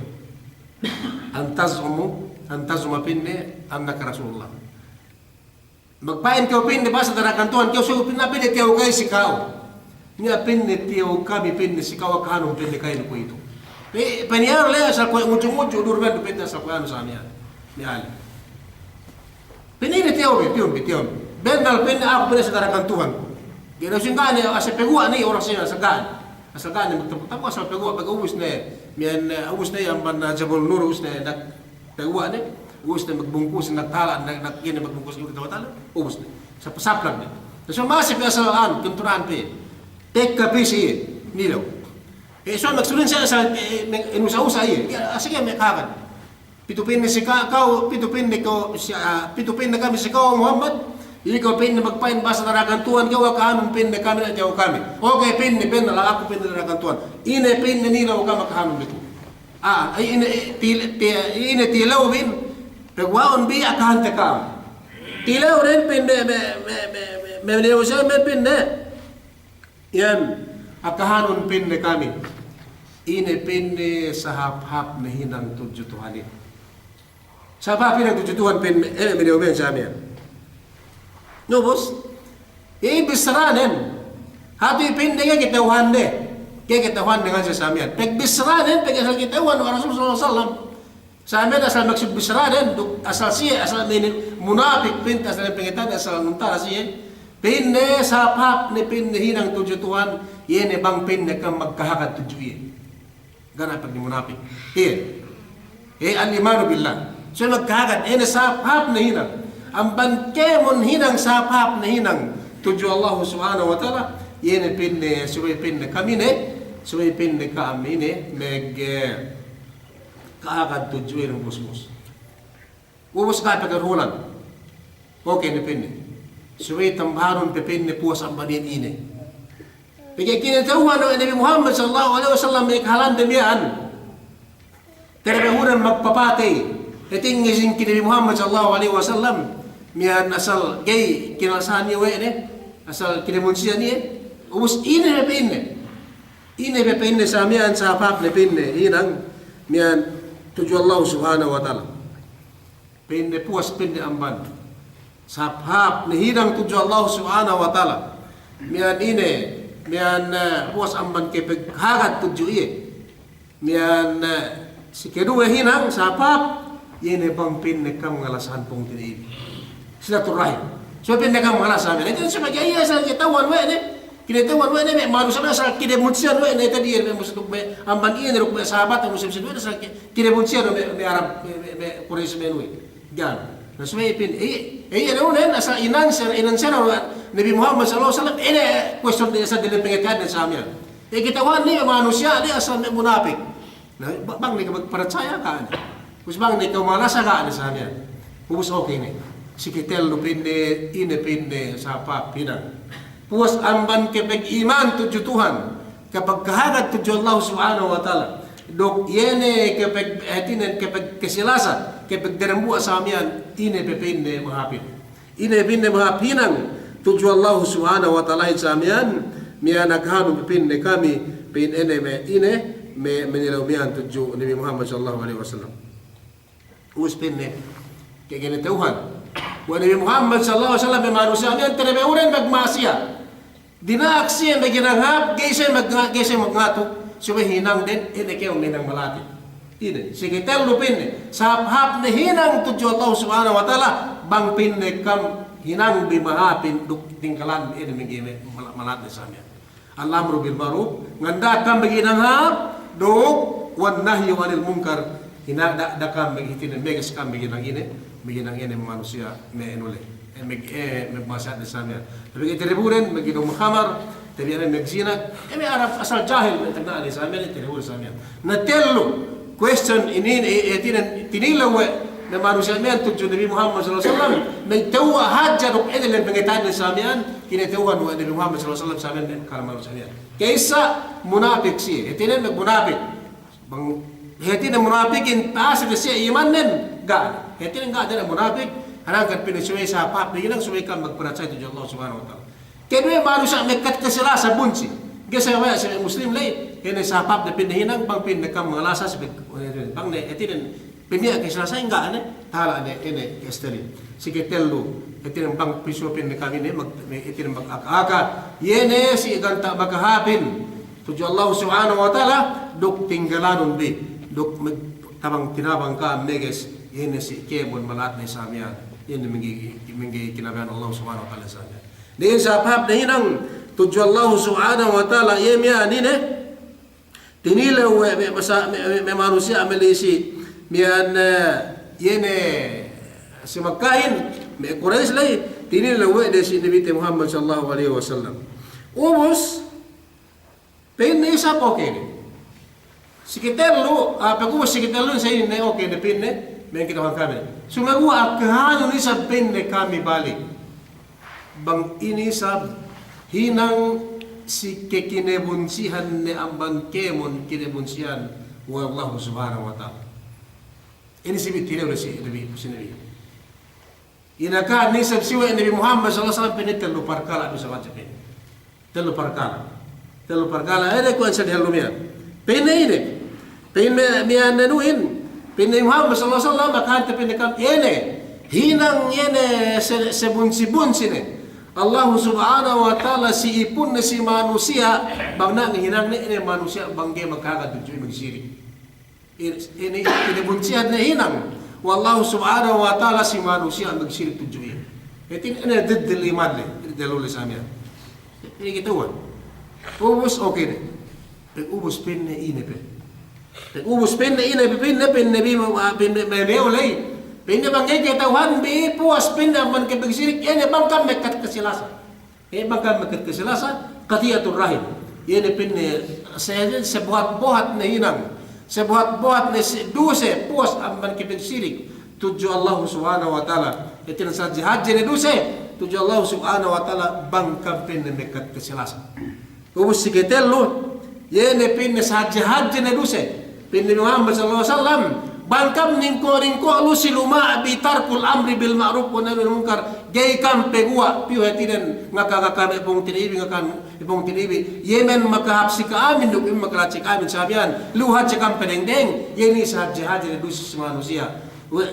An taz'uma, an taz'uma," pa'inne, "annaka Rasulullah. Magpa'in kew," pa'inne, "bahasa darakan Tuhan kew, subey," pa'inne, "pa'inne tiyaw kami si ka'u. Niya'," pa'inne, "tiyaw kami," pa'inne, "si ka'u, akahanun," pa'inne, "ka'inu kuwe'itu." Pe-, pa'inne, "Iye le, asal kuwe' ngudju-ngudju, durban du," pa'inne, "asal kuwe' anu sa miyan." Miyan. Pa'inne, "Ine tiyaw bi, tiyaw bi, tiyaw bi." "Bennal," pa'inne, "aku," pa'inne, "si darakan Tuhan." Ga'i du sa'ingge ne, asal paguwa' ne, orang sa'ingge, asal ga'i ne. Asal ga'i ne magtabu'-tabu', asal paguwa', pegge' ubus ne. Miyan, eh, ubus ne amban, eh, Jabal Nur, ubus ne, nak-, paguwa' ne, ubus ne magbungkus, nagtala', nak-, nak-, ga'i ne magbungkus, iyu' kite watala, ubus ne. Sap-, saplak ne. Na so masi pe asal anu, kintura'an pe. Tekka pe si iye, nilew. Eh, so maksudnen sa, sa, eh, me', inusa-usa iye. Iye, asal iye me' kakan. "Pitu," pa'inne, "si ka-, ka'u, pitu," pa'inne, "ka'u, si, ah, pitu," pa'inne, "kami si ka'u, Muhammad. Ikaw," pa'inne, "magpa'in bahasa darakan Tuhan kew, akahanun," pa'inne, "kami, niya' tiyaw kami." "Oke," pa'inne, "bennal, aku," pa'inne, "darakan Tuhan. Ine," pa'inne, "nilew ka'am, akahanun bi ku." Ah, "Ine, eh, til-, ti-, ine tilew bin, paguwa'un bi, akahante ka'am." Tilewnen, pa'inne, me', me', me', me', me' nilew sa me', pa'inne. "Iyan, akahanun," pa'inne, "kami. Ine," pa'inne, "sahāp-hāp ne hinang tudju Tuhanin." Sahāp-hāp hinang tudju Tuhan, pa'inne, eh, me' nilew miyan sa miyan. Na ubus, iye bissānen. Hāti, pa'inne, ga'i kata'uhande. Ga'i kata'uhande ngan sa miyan. Pagbissānen, pegge' asal kata'uhan we' Rasul sallallahu alaihi wasallam. Sa miyan asal maksud bissānen, duk asal siye, asal me' inin munapik, pa'inte, asal pangatayan, asal nuntara siye. Pa'inne, "Sahāp-hāp ne," pa'inne, "hinang tudju Tuhan, iye ne bang," pa'inne, "ka'am magkahagad tudju iye." Ga' ne pa'inne munapik. Iye. Eh, al-imanu billah. So magkahagad, iye ne sahāp-hāp ne hinang. Amban kēmon hinang sahāp-hāp ne hinang tudju Allah Subhanahu wa Ta'ala, iye ne, pa'inne, subey, pa'inne, ka'am ine, subey, pa'inne, ka'am ine, mag-, eh, kahagad tudju iye ne, ubus-ubus. Ubus ga' pe karulan. Oke ne, pa'inne. Subey tambahanun pe, pa'inne, puwas amban iyan ine. Pegge' kinata'uhan we' Nabi Muhammad sallallahu alaihi wasallam me' kahalande miyan. Tera be hudan magpapatey. Hātinen si Nabi Muhammad sallallahu alaihi wasallam miyan asal ga'i kinalasahan iye we' ne. Asal kinamunsihan iye. Ubus ine be, pa'inne. Ine be, pa'inne, sa miyan sahāp-hāp ne, pa'inne, hinang miyan tudju Allah Subhanahu wa Ta'ala. Pa'inne, puwas, pa'inne, amban sahāp-hāp ne hinang tudju Allah Subhanahu wa Ta'ala. Miyan ine, miyan, eh, puwas amban kapaghagad tudju iye. Miyan, eh, si kaduwe hinang sahāp-hāp, iye ne bang, pa'inne, ka'am ngalasahan pungtina'i bi. Silaturrahim. So, pa'inne, ka'am ngalasahan. Itu sebagai iye asal kata'uhan we' ne. Kinata'uhan we' ne me' manusiya' asal kinamunsihan we' ne, tadi iye me' muslim, me' amban iye ne duk me' sahabat muslim, asal ki-, kinamunsihan we' me', me' Arab, me', me', me' Quraysh me' anu we'. Ga'. Na subey, pa'in, eh, eh, anu nen asal inanser, inanser we' Nabi Muhammad sallallahu alaihi wasallam, ine question de asal diyalem pangateyande sa miyan. Eh, kata'uhan ne me' manusiya' de asal me' munapik. Na, ba-, bang ne kew magparachaya ga' ne. Ubus bang ne kew malasa ga' ne sa miyan. Ubus oke ne. Si katellu, pa'inne, ine, pa'inne, sahāp-hāp hinang. Puwas amban kapagiman tudju Tuhan, kapaghagad tudju Allah Subhanahu wa Ta'ala. Duk iye ne kapag-, hātinen kapagkasilasa, kapagdambuwa' sa miyan, ine pe, pa'inne, mahāpin. Ine, pa'inne, mahāp hinang tudju Allah Subhanahu wa Ta'ala sa miyan, miyan akahanun, pa'inne, kami, pa'in ine me', ine me', me' nilew miyan tudju Nabi Muhammad sallallahu alaihi wasallam. Ubus, pa'inne, ke-, kinata'uhan we' Nabi Muhammad sallallahu alaihi wasallam me' manusiya' miyan tera be hudan magma'asiyat. Dina'ak siye maghinang hāp, ga'i siye mag-, ga'i siye magngatu, subey hinangden, ine kew hinang malati. Ine, si katellu, pa'inne, sahāp-hāp ne hinang tudju Allah Subhanahu wa Ta'ala, bang, pa'inne, ka'am hinang bi mahāpin duk tingkalan, ine, mangga'i me' mal-, malati sa miyan. Al-amru bil ma'ruf, nganda'ak ka'am maghinang hāp, duk wan nahyu anil munkar, hina-, da-, da'a ka'am mag-, hātinen, meges ka'am maghinang ine, maghinang ine manusiya' me' anu le. Mag-, eh, magma'siyat ne sa miya'an. Tabi' ga'i tiriburen, mag'inom khamar, tabi' ne magzina. Eh, me' Arab asal jahil, me' tagna'an ne sa miya'an, tiriburen sa miya'an. Na tellu, question inin, eh, eh, tinin, tinilew we' ne manusiya' miya'an tudju Nabi Muhammad sallallahu alaihi wasallam, me' tewwa' hadja duk inin lem pangata'uhan ne sa miya'an, kinata'uhan we' Nabi Muhammad sallallahu alaihi wasallam sa miya'an, me' kala manusiya' miya'an. Ka'issa munapik siye, eh, tinin magmunapik. Bang hātinen munapikin, ta'asif siye imannen, ga'. Hātinen ga' ne munapik, hangkan pa'inne subey sahāpne hinang, subey kam magparatsaya tudju Allah Subhanahu wa Ta'ala. Kaduwe manusiya' mekkat kasilasa bunsi. Ga'i siye we' siye Muslim ley, hātinen sahāpne pa'inne hinang, bang pa'inne kam mangalasa subey, bang ne, hātinen pa'inne kasilasa ga' ne, tahala' ne, ine, kastali. Si katellu, hātinen bang pisu pa'inne kam ine, mag-, hātinen mag-aka-aka, iye ne si ganta' makahāpin tudju Allah Subhanahu wa Ta'ala, duk tinggalanun bi, duk mag-, tabang tinabang ka'am meges, iye ne si kēmon mala'at ne sa miya'an, iye ne mangga'i, mangga'i kinabaya'an Allah Subhanahu wa Ta'ala sa miya'an. Duk sahāpne hinang tudju Allah Subhanahu wa Ta'ala, iye miya'an ine, tinilew we' me' masa-, me', me', me' manusiya' malisi, miya'an, eh, iye ne si Makkahin, me' Quraysh ley, tinilew we' de si Nabite Muhammad sallallahu alaihi wasallam. Ubus, pa'inne isab, oke ne. Si katellu, ah, pag'ubus si katellu sa inin, oke ne pa'inne, me' kite bang kami. Sumeguwa' akahanu isab pa'inne kami balik. Bang inin isab hinang si kakinebunsihan ne amban kēmon kinebunsihan we' Allah Subhanahu wa Ta'ala. Inin si bi tinilew si Nabi, si Nabi. Inakahan ne isab si we' Nabi Muhammad sallallahu alaihi wasallam pa'inne tellu parkala' du isab hadja pa'inne. Tellu parkala'. Tellu parkala', ine kuwe' sa dihellu miya'an. Pa'inne ine. Pa'inne miya'an ne nuhin. Pa'inne Muhammad sallallahu alaihi wasallam, akahante pa'inne kam ine. Hinang iye ne se-, sebunsi-bunsi ne Allah Subhanahu wa Ta'ala si ipunne si manusiya', bang ne ngahinang ne ine manusiya' bang ga'i makahagad tudju magsirik. Ine, ine, kinebunsihan ne hinang we' Allah Subhanahu wa Ta'ala si manusiya' magsirik tudju iye. Hātinen ine diddil iman le, diddil uli sa miya'an. Ine kite we'. Ubus, oke ne. Pag'ubus pa'inne ine pe. Pag'ubus pa'inne ine pe, pa'inne, pa'inne bi, ah, pa'inne, pa'inne ulay. Pa'inne bang ga'i kata'uhan bi, puwas pa'inne amban kapagsirik, iye ne bang kam mekkat kasilasa. Eh, bang kam mekkat kasilasa, qati'atur rahim. Iye ne pa'inne se-, sebuhat-buhat ne hinang. Sebuhat-buhat ne si-, duse, puwas amban kapagsirik tudju Allah Subhanahu wa Ta'ala. Hātinen sahadje-hadje ne duse tudju Allah Subhanahu wa Ta'ala, bang kam pa'inne mekkat kasilasa. Ubus si katellu, iye ne pa'inne sahadje-hadje ne duse. Pa'in Nabi Muhammad sallallahu alaihi wasallam, bang kam ningko'-ningko' lu si luma' bi tarkul amri bil ma'ruf wa nahyi anil munkar, ga'i kam paguwa', piyu hātinen ngaka-ngaka me' pungtina'ibi, ngaka me' pungtina'ibi, iye men makahāp si ka'amin, duk iye men makala'at si ka'amin, sa miya'an, lu hadja kam padeng-deng, iye ne sahadje-hadje ne duse si manusiya'. We-,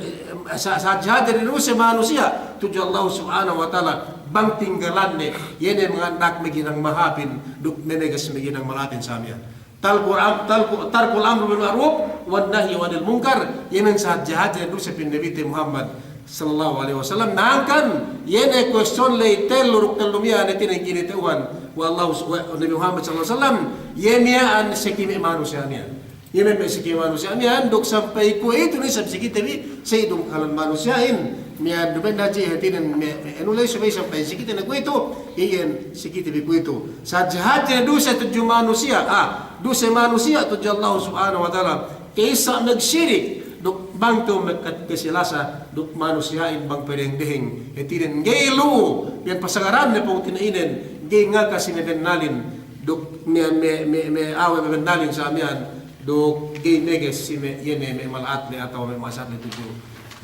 sa-, sahadje-hadje ne duse manusiya' tudju Allah Subhanahu wa Ta'ala, bang tinggalanne, iye ne manganda'ak maghinang mahāpin, duk memeges maghinang mala'atin sa miya'an. Tarkul am-, tarku-, tarkul amri bil ma'ruf wan nahyi anil munkar, iye men sahadje-hadje ne duse pa'in Nabite Muhammad sallallahu alaihi wasallam. Na hangkan, iye ne question ley tellu duk tellu miya'an hātinen kinata'uhan we' Allah, we' Nabi Muhammad sallallahu alaihi wasallam, iye miya'an saki me' manusiya' miya'an. Iye me' saki manusiya' miya'an, duk sampay kuwe'itu ne isab si kite bi, sa' idung kalan manusiya'in, miya'an duma'in hadja hātinen me', me' anu ley subey sampay si kite ne kuwe'itu, iyan si kite bi kuwe'itu. Sahadje-hadje ne duse tudju manusiya', ah, duse manusiya' tudju Allah Subhanahu wa Ta'ala, ka'issa magsirik, duk bang kew mekkat kasilasa, duk manusiya'in bang padeng-deheng, hātinen ga'i lu'u, miya'an pasagaran ne pungtina'inen, ga'i ngaka si mabennalin, duk me', me', me', me' awe' mabennalin sa miya'an, duk ga'i meges si me' iye ne me' mala'at ley atawa me' ma'asiyat ley tudju,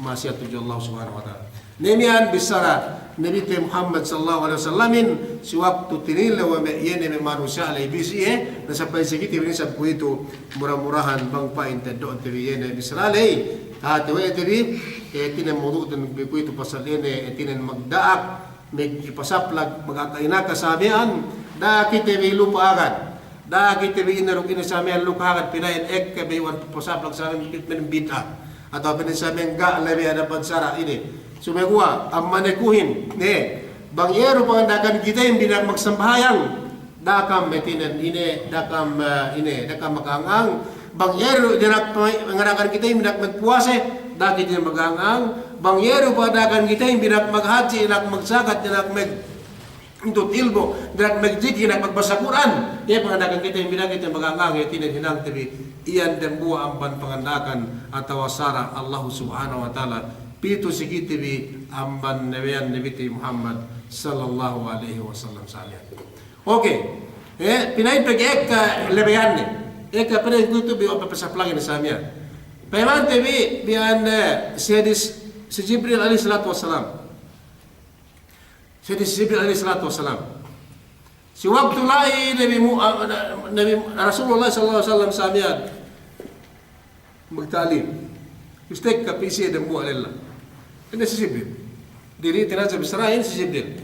ma'asiyat tudju Allah Subhanahu wa Ta'ala. Ne miya'an bissara Nabite Muhammad sallallahu alaihi wasallamin, si waktu tinilew we' me' iye ne me' manusiya' ley bi siye, na sampay si kite bi ne isab kuwe'itu, mura-murahan bang pa'in teddo'te bi iye ne bissara ley, tahāti we' te bi, eh, hātinen mawdu'ten bi kuwe'itu pasal iye ne, eh, hātinen magda'ak, mag-, ipasaplag, mag-aka-inaka sa miya'an, da'a kite bi lupa agad. Da'a kite bi ine duk ine sa miya'an lupa agad pina'in ekka bi iwan pasaplag sa miya'an bid'a. Atawa pina'in sa miya'an ga' labi adaban sara' ine. Sumeguwa', amban ne kuhin, ne. Bang iye du panganda'akan kitehin bi dina'ak magsambahayang. Da'a kam hātinen ine, da'a kam, eh, ine, da'a kam maghang-hang. Bang iye du dina'ak pa-, panganda'akan kitehin bi dina'ak magpuwase, da'a kite maghang-hang. Bang iye du panganda'akan kite bi dina'ak maghadji', dina'ak magsakat, dina'ak magnuntut ilmu', dina'ak magjikil, dina'ak magbasa Kur'an. Iye panganda'akan kite bi dina'ak kite magangang, iye tinen hinangte bi iyan dambuwa' amban panganda'akan atawa sara' Allah Subhanahu wa Ta'ala pitu si kite bi amban nabiyan Nabi te Muhammad sallallahu alaihi wasallam samiyan. Oke. Eh, pina'in pegge' ekka labeyanne. Ekka pina'in kuwe'itu bi, o, papasaplangin samiyan. Payamante bi, bi an, eh, si hadis si Jibril alaihi salatu wassalam. Si hadis si Jibril alaihi salatu wassalam. Si waktu la'i Nabi Mu-, ah, Nabi Rasulullah sallallahu alaihi wasallam samiyan magta'lim. Istekka pī siye dambuwa' lella. Ine si Jibril. Diri tinaja bissarahin si Jibril.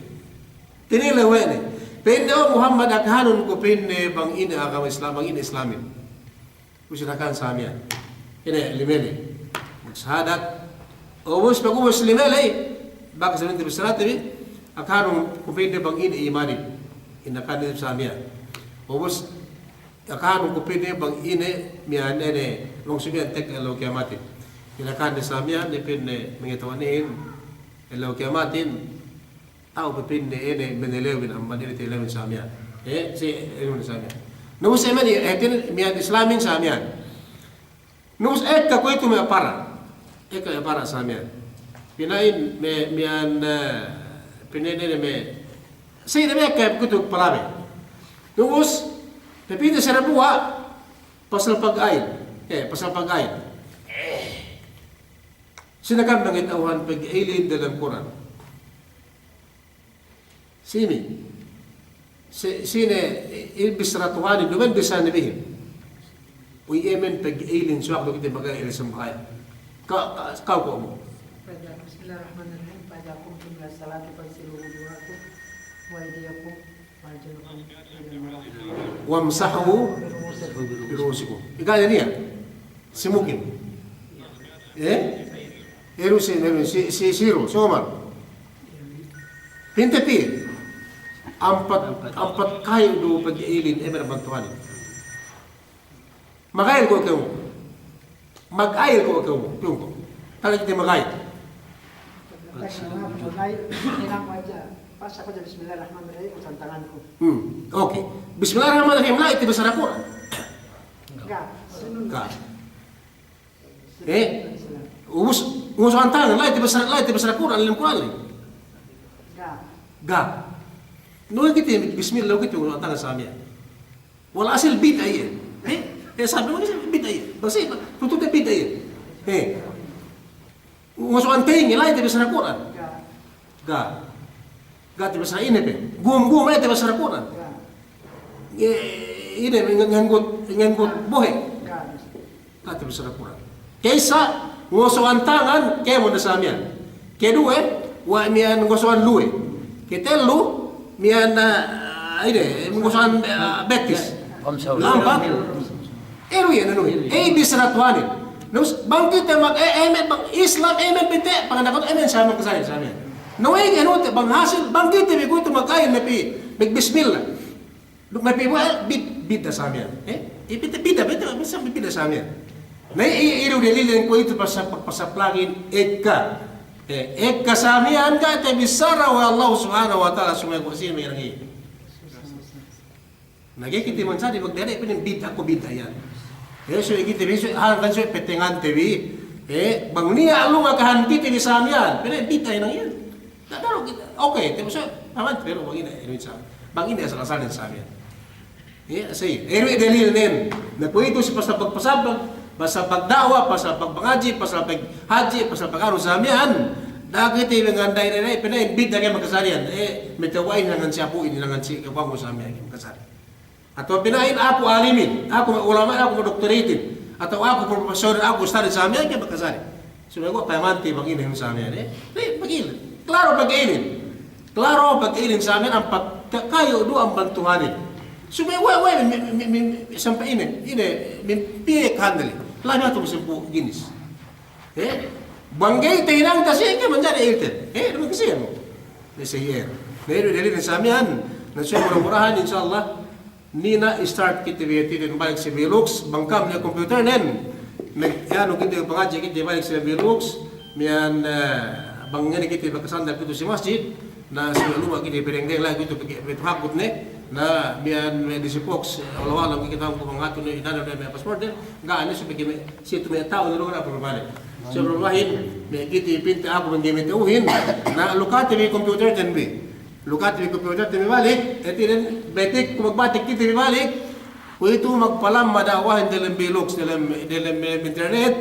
Tinilew we' ne. Pa'inne, "O Muhammad, akahanun ku," pa'inne, "bang ine agama Islam, bang ine Islamin." Ubus inakahan samiyan. Ine, limele. Magsahadat. Ubus, pag ubus limele, bakas inin bissarate bi, "Akahanun ku," pa'inne, "bang ine imanin." Inakahan samiyan. Ubus, "Akahanun ku," pa'inne, "bang ine miya'an ine, bang sumiyan tekka ellew kiyamatin." Inakahan samiyan, pa'inne, "Mangata'uhan ihin ellew kiyamatin, ta'u pe," pa'inne, "ine manelewin amban ine telewin samiyan." Eh, si, elewin samiyan. Nubus ine, eh, tin, miya'an Islamin samiyan. Nubus ekka kuwe'itu me' para. Ekka me' para samiyan. Pina'in me', miya'an, eh, pina'in ine me'. Sine me' ekka kuwe'itu palabe. Nubus, pepite si dambuwa' pasal pag'ayil. Eh, pasal pag'ayil. Sine ka'am mangata'uhan pag'ayilin dalem Kur'an? Sine, si-, sine, i-, bissara Tuhanin, duma'in bissara Nabihin. Uy, iye me' pag'ayilin, suwak du kite mag'ayil sambahayang. Ka-, ka-, ka'u kuwe' mu. فإذا، بسم الله الرحمن الرحيم. فإذا قمتم إلى الصلاة فاغسلوا وجوهكم وأيديكم وأرجلكم إلى المرافق. وامسحوا برؤوسكم. Ikaw niya'. Si Mukim. Eh? Eru si, eru si, si, si Ru, si Umar. Pinte piye? Ampat, ampat kayu du pag'ayilin, eh, me' amban Tuhanin. Mag'ayil ko' kew. Mag'ayil ko' kew. Piyun ko'. Tala kite mag'ayil. Mag'ayil, hinang ku hadja. Basa ku hadja Bismillahirrahmanirrahim, usan tangan ku. Hmm, oke. Bismillahirrahmanirrahim, la'i te bissara Kur'an. Ga'. Ga'. Eh, ubus, ngusuhan tangan, la'i te bissara, la'i te bissara Kur'an, lem Kur'an la'i. Ga'. Ga'. Nuwe kite, bismillah kite, ngusuhan tangan samiyan. Walhasil bid'a iye. Eh, eh, sabi' bid'a iye. Basi, tutute bid'a iye. Eh. Ngusuhan tengnge, la'i te bissara Kur'an. Ga'. Ga'. Ga' te bissara ine pe. Gum-gum, la'i te bissara Kur'an. Ga'. Eh, ine, ngan-, nganggut, nganggut bohe'. Ga'. Ga' te bissara Kur'an. Ka'issa, ngusuhan tangan, kēmon ne samiyan. Keduwe, we' miya'an ngusuhan luwe. Ketellu, miya'an, ah, ine, ngusuhan, ah, bettis. Ampat. Eru iye, anu iye. Eh, bissara Tuhanin. Nus, bang kite mag-, eh, eh, me' bang Islam, eh, me' pite, panganda'akan, eh, me' samiyan, samiyan. Nuwe, anu te, bang hasil, bang kite bi kuwe'itu mag'ayil, me' pi, me' bismillah. Duk me' pi buwal bid-, bid'a samiyan. Eh? Iye bid'a, bid'a, bid'a, bid'a, bid'a samiyan. Na iye, iye du dalilin kuwe'itu pasa-, pasaplangin ekka. Eh, ekka samiyan ga' tabissara we' Allah Subhanahu wa Ta'ala, subey kuwe' sine me' hinang iye. Na ga'i kite mansari magdede' pinin bid'a ko' bid'a iyan. Eh, subey kite bi, subey, hangkan subey petengante bi. Eh, bang niya' lu ngakahan kite bi samiyan, pinin bid'a hinang iyan. Da'a dahu' kite, oke, te' maksud, paman, pero bang ine, ine sa-, bang ine asal-asalnen samiyan. Iye, sey, iye du dalilnen. Na kuwe'itu si pasal pag-, pasal pag-, pasal pagda'wa, pasal pagpangadji', pasal paghadji', pasal paganu samiyan. Da'a kite bi nganda'in, ine, ine, pa'in bid'a ke makasarihan. Eh, me' tewwa'in hinangan si apu'in, hinangan si kakuwe'anku samiyan, ke makasari. Atawa pina'in aku alimin, aku me' ulama'in, aku me' doktoratein, atawa aku profesorin, aku ustadin samiyan, ke makasari. Subey kuwe' payamante bang ine samiyan, eh? Pegge' inin. Klaro pegge' inin. Klaro pegge' inin samiyan ampat ka-, kayu' du amban Tuhanin. Subey we', we', mi, mi, mi, mi, sampay ine, ine, mi, piye kahande le. Labi atu musimpu ginis. Eh? Bang ga'i tahinang tasi', ga'i manjari ite. Eh, duma'in kasihan mu. Ine siye. Na iye du dalilin samiyan, na subey mura-murahan, insya Allah, Niya' na start kite bi hātinen balik si Velux, bang kam niya' computernen. Mag-, anu kite, pangadji' kite balik si Velux. Miya'an, eh, bang ngene kite bi kasandal pitu si masjid, na si luma' kite bi deng-deng lagi' pitu, pitu hakut ne, na miya'an me' disi box, eh, Allahu a'lam kite bi bang hatu ne inana ne me' password ne, ga' ne subey me' situ me' ta'u ne lu ga' problema ne. Subey problemahin, me' kite bi pinte aku bang ga'i me' ta'uhin, na lukate bi computer ten bi. Lukate bi computer ten bi balik, hātinen batik, kuwe' magbatik kite bi balik, kuwe'itu magpalamma da'wahin delem Beloux, delem, delem, delem internet,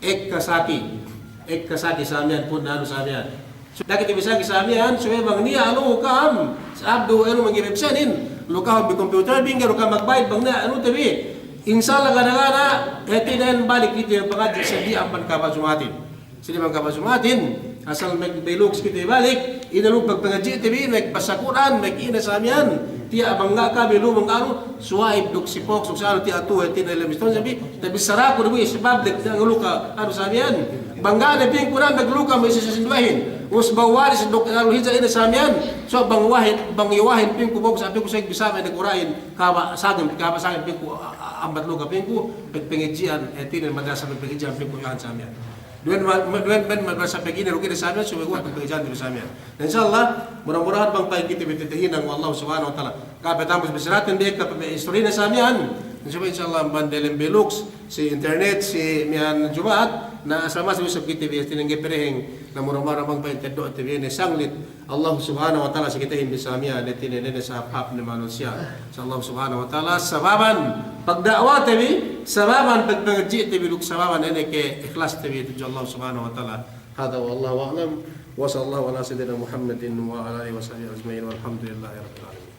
ekka saki, ekka saki sa miya'an pun anu sa miya'an. Subey kite bi saki sa miya'an, subey bang niya' luka kam, sabab du anu mangga'i me' pesen in, lukahun bi computer, bang ga'i du kam magbayad, bang niya' anu te bi, insya Allah gana-gana, hātinen balik kite pangadji' seddili amban kahaba' Juma'atin. Seddili amban kahaba' Juma'atin, asal me' Beloux kite balik, ine lu pagpangadji'te bi, me' basa Kur'an, me' ine sa miya'an, tiya' bang ga' kami lu bang anu, suwa'ib duk si box, duk si anu tiya' tu'u, hātinen lem iston sabi, tabissaraku du bi, sabab duk tiya' luka, anu sa miya'an, bang ga' ne pinku na me' luka me' si sinduwehin, us bang wari si duk anu hija ine sa miya'an, so bang wahin, bang iwahin pinku box, pinku sa'ingge bisa me' kura'in, kahaba' sangem, kahaba' sangem pinku, a-, a-, ambat luka pinku, pag-, pangadji'an, hātinen madrasa pag-, pangadji'an pinku iwahin sa miya'an. Duwen ma-, ma-, duwen ben madrasa pegge' ine, duk ine sa miya'an, subey kuwe' pegge' ijan du sa miya'an. Na, insya Allah, mura-murahan bang pa'in kite bi tahinang we' Allahu Subhanahu wa Ta'ala. Kape tambus bissaraten bi ekka pe me' istorine sa miya'an. Insya Allah, insya Allah, amban delem Beloux, si internet, si miya'an Juma'at, na asal masi usap kite bi, hātinen ga'i pe deheng, na mura-murahan bang pa'in teddo'te bi ine sanglit. Allah Subhanahu wa Ta'ala si kitehin bi sa miya'an, hātinen ine sa hāp-hāp ne manusiya'. Sa Allah Subhanahu wa Ta'ala, sababan pagda'wate bi, sababan pagpangadji'te bi, duk sababan ine ke ikhlaste bi tudju Allah Subhanahu wa Ta'ala. Hadha wallahu a'lam. Wa sallallahu ala sayyidina Muhammadin wa ala alihi wa sahbihi ajma'in. Walhamdulillahi rabbil alamin.